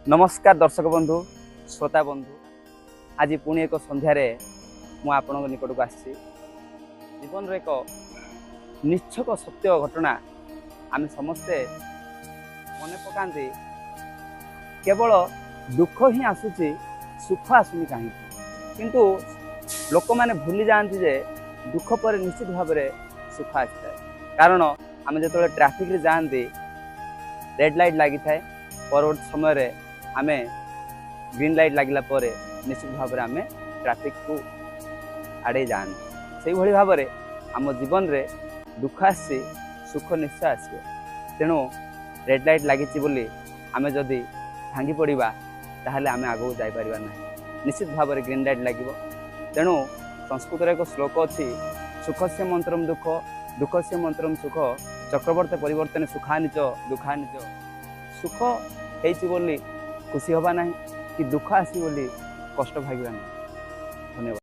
ନମସ୍କାର ଦର୍ଶକ ବନ୍ଧୁ, ଶ୍ରୋତା ବନ୍ଧୁ, ଆଜି ପୁଣି ଏକ ସନ୍ଧ୍ୟାରେ ମୁଁ ଆପଣଙ୍କ ନିକଟକୁ ଆସିଛି। ଜୀବନର ଏକ ନିଚ୍ଛକ ସତ୍ୟ ଘଟଣା ଆମେ ସମସ୍ତେ ମନେ ପକାନ୍ତି, କେବଳ ଦୁଃଖ ହିଁ ଆସୁଛି, ସୁଖ ଆସୁନି କାହିଁକି? କିନ୍ତୁ ଲୋକମାନେ ଭୁଲି ଯାଆନ୍ତି ଯେ ଦୁଃଖ ପରେ ନିଶ୍ଚିତ ଭାବରେ ସୁଖ ଆସିଥାଏ। କାରଣ ଆମେ ଯେତେବେଳେ ଟ୍ରାଫିକରେ ଯାଆନ୍ତି, ରେଡ୍ ଲାଇଟ୍ ଲାଗିଥାଏ, ପରବର୍ତ୍ତୀ ସମୟରେ ଆମେ ଗ୍ରୀନ୍ ଲାଇଟ୍ ଲାଗିଲା ପରେ ନିଶ୍ଚିତ ଭାବରେ ଆମେ ଟ୍ରାଫିକକୁ ଆଡ଼େଇ ଯାଆନ୍ତି। ସେଇଭଳି ଭାବରେ ଆମ ଜୀବନରେ ଦୁଃଖ ଆସିଛି, ସୁଖ ନିଶ୍ଚୟ ଆସିବ। ତେଣୁ ରେଡ୍ ଲାଇଟ୍ ଲାଗିଛି ବୋଲି ଆମେ ଯଦି ଭାଙ୍ଗି ପଡ଼ିବା, ତାହେଲେ ଆମେ ଆଗକୁ ଯାଇପାରିବା ନାହିଁ। ନିଶ୍ଚିତ ଭାବରେ ଗ୍ରୀନ୍ ଲାଇଟ୍ ଲାଗିବ। ତେଣୁ ସଂସ୍କୃତରେ ଏକ ଶ୍ଲୋକ ଅଛି, ସୁଖସ୍ୟ ମନ୍ତ୍ରମ ଦୁଃଖ, ଦୁଃଖସ୍ୟ ମନ୍ତ୍ରମ ସୁଖ, ଚକ୍ରବର୍ତ୍ତ ପରିବର୍ତ୍ତନ ସୁଖାନିଚ ଦୁଃଖାନିଚ। ସୁଖ ହେଇଛି ବୋଲି ଖୁସି ହେବା ନାହିଁ କି ଦୁଃଖ ଆସିବ ବୋଲି କଷ୍ଟ ଭାଗିବା ନାହିଁ। ଧନ୍ୟବାଦ।